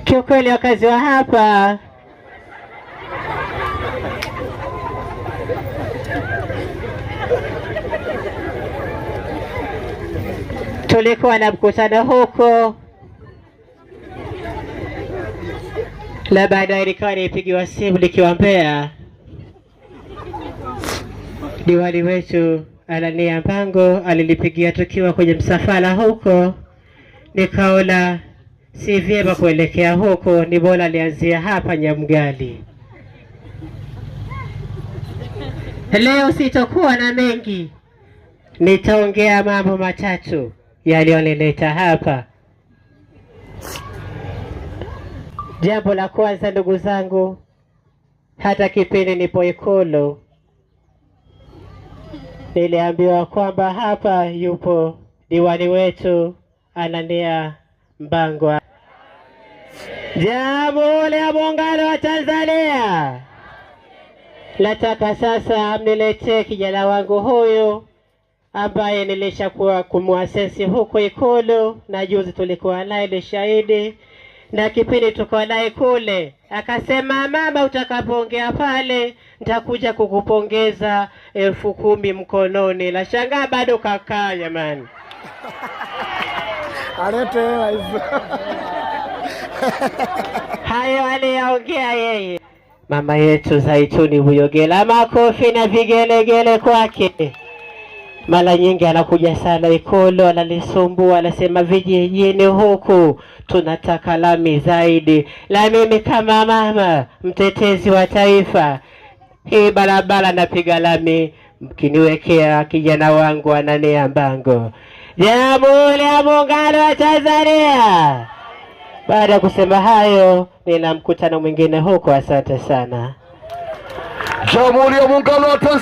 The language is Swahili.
Kiukweli wakazi wa hapa tulikuwa na mkutano huko na baadaye nikawa nipigiwa simu nikiwa Mbeya, diwani wetu Anania Mpango alilipigia tukiwa kwenye msafara huko, nikaona si vyema kuelekea huko, ni bora alianzia hapa Nyamgali. Leo sitokuwa na mengi, nitaongea mambo matatu yaliyonileta hapa. Jambo la kwanza, ndugu zangu, hata kipindi nipo Ikulu niliambiwa kwamba hapa yupo diwani wetu Anania Mbangwa. Jamhuri ya Muungano wa Tanzania. Nataka sasa mniletee kijana wangu huyu ambaye nilishakuwa kumwasesi huko Ikulu, na juzi tulikuwa naye ni shahidi, na kipindi tuko naye kule akasema, mama, utakapoongea pale nitakuja kukupongeza 10,000 mkononi. La shangaa bado kakaa, jamani. Alete hela hizo. Hayo aliyaongea yeye. Mama yetu Zaituni Buyogela, makofi na vigelegele kwake. Mara nyingi anakuja sana Ikulu, analisumbua, anasema vijijini huku tunataka lami zaidi. La mimi kama mama mtetezi wa taifa, hii barabara napiga lami, mkiniwekea kijana wangu Anania Mbango. Jamhuri ya Muungano wa Tanzania. Baada ya kusema hayo, nina mkutano mwingine huko. Asante sana. Jamhuri ya Muungano wa Tanzania.